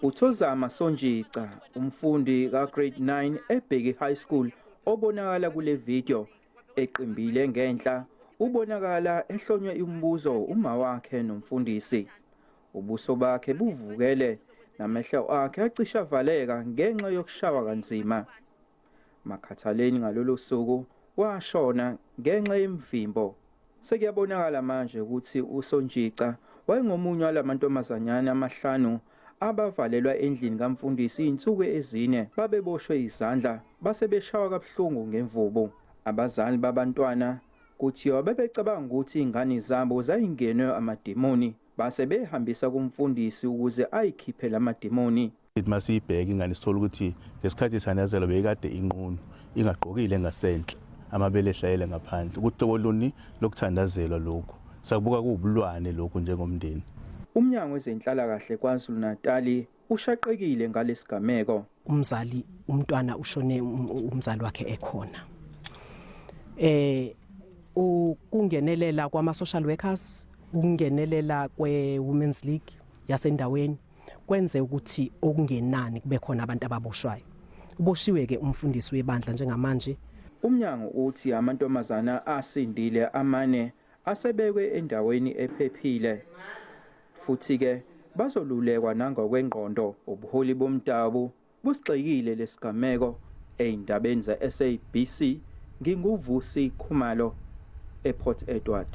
UThozama Sonjica, umfundi ka-Grade 9 eBheki High School obonakala kule video eqimbile ngenhla, ubonakala ehlonywe imibuzo uma wakhe nomfundisi. Ubuso bakhe buvukele namehlo akhe acishe avaleka ngenxa yokushawa kanzima. Makhathaleni ngalolu suku washona ngenxa yemivimbo. Sekuyabonakala manje ukuthi uSonjica wayengomunye walamantombazanyana amahlanu abavalelwa endlini kamfundisi izinsuku ezine, babeboshwe izandla base beshawa kabuhlungu ngemvubu. Abazali babantwana kuthiwa bebecabanga ukuthi izingane zabo zayingenwe amadimoni, base behambisa kumfundisi ukuze ayikhiphe lamadimoni. Sithi masiyibheke ingane sithola ukuthi ngesikhathi isanazelwa beyikade inqunu, ingagqokile ngasenhla, amabele ehlayele ngaphandle. Ukuthi hlobo luni lokuthandazelwa lokhu, sakubuka kuwubulwane lokhu njengomndeni. Umnyango wezenhlalakahle KwaZulu-Natali ushaqekile ngalesigameko. Umzali, umntwana ushone umzali wakhe ekhona. Ukungenelela kwama social workers, ukungenelela kwe Women's League yasendaweni kwenze ukuthi okungenani kube khona abantu ababoshwayo. Uboshiwe ke umfundisi webandla njengamanje. Umnyango uthi amantombazana asindile amane asebekwe endaweni ephephile, futhi ke bazolulekwa nangokwengqondo. Ubuholi bomdabu busigxekile lesigameko. Ey'ndabeni ze-SABC, nginguVusi Khumalo ePort Edward.